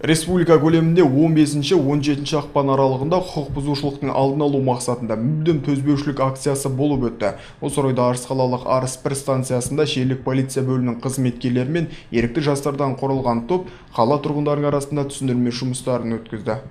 Республика көлемінде 15-17 ақпан аралығында құқық бұзушылықтың алдын алу мақсатында «Мүлдем төзбеушілік» акциясы болып өтті. Осы орайда Арыс қалалық Арыс 1 станциясында желілік полиция бөлімінің қызметкерлері мен ерікті жастардан құрылған топ қала тұрғындарының арасында түсіндірме жұмыстарын өткізді.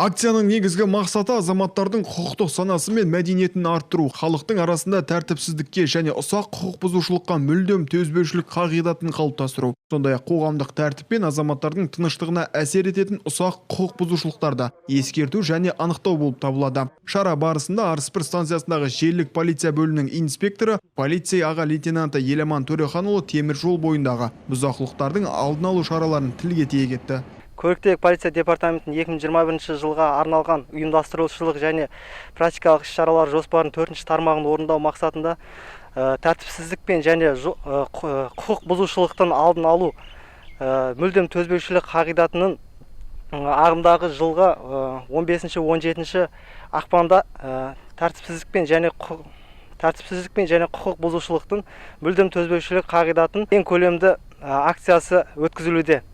Акцияның негізгі мақсаты – азаматтардың құқықтық санасы мен мәдениетін арттыру, халықтың арасында тәртіпсіздікке және ұсақ құқық бұзушылыққа мүлдем төзбеушілік қағидатын қалыптастыру. Сондай-ақ қоғамдық тәртіп пен азаматтардың тыныштығына әсер ететін ұсақ құқық бұзушылықтарды ескерту және анықтау болып табылады. Шара барысында Арыс 1 станциясындағы желілік полиция бөлімінің инспекторы, полиция аға лейтенанты Еламан Төреханұлы темір жол бойындағы бұзақылықтардың алдын алу шараларын тілге тиек етті. Көліктегі полиция департаментінің 2021 жылға арналған ұйымдастырушылық және практикалық іс-шаралар жоспарының төртінші тармағын орындау мақсатында тәртіпсіздік пен және құқық бұзушылықтың алдын алу, мүлдем төзбеушілік қағидатының ағымдағы жылғы 15-17 ақпанда тәртіпсіздік пен және құқық бұзушылықтың мүлдем төзбеушілік қағидатын кең көлемді акциясы өткізілуде.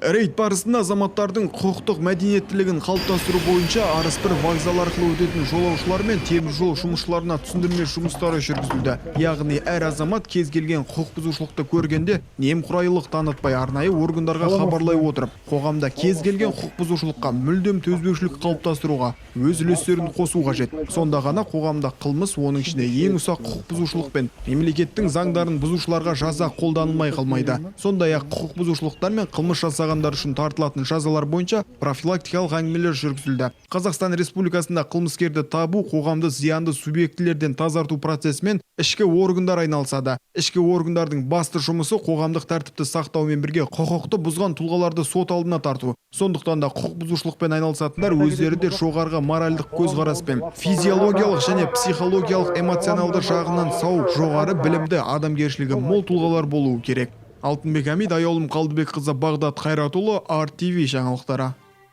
Рейд барысында азаматтардың құқықтық мәдениеттілігін қалыптастыру бойынша Арыс 1 вокзал арқылы өтетін жолаушылар мен темір жол жұмысшыларына түсіндірме жұмыстары жүргізілді. Яғни әр азамат кез келген құқық бұзушылықты көргенде немқұрайлық танытпай, арнайы органдарға хабарлай отырып, қоғамда кез келген құқық бұзушылыққа мүлдем төзбеушілік қалыптастыруға өз үлестерін қосу қажет. Сонда ғана қоғамда қылмыс, оның ішінде ең ұсақ құқық бұзушылық пен мемлекеттің заңдарын бұзушыларға жаза қолданылмай қалмайды. Сондай-ақ құқық бұзушылықтар мен қылмыс жасағандар үшін тартылатын жазалар бойынша профилактикалық әңгімелер жүргізілді. Қазақстан Республикасында қылмыскерді табу, қоғамды зиянды субъектілерден тазарту процесімен ішкі органдар айналысады. Ішкі органдардың басты жұмысы – қоғамдық тәртіпті сақтаумен бірге құқықты бұзған тұлғаларды сот алдына тарту. Сондықтан да құқық бұзушылықпен айналысатындар өздері де жоғарғы моральдық көзқараспен, физиологиялық және психологиялық, эмоционалды жағынан сау, жоғары білімді, адамгершілігі мол тұлғалар болуы керек. Алтынбек Әмид, Аяулым Қалдыбекқызы, Бағдат Қайратұлы, RTV жаңалықтары.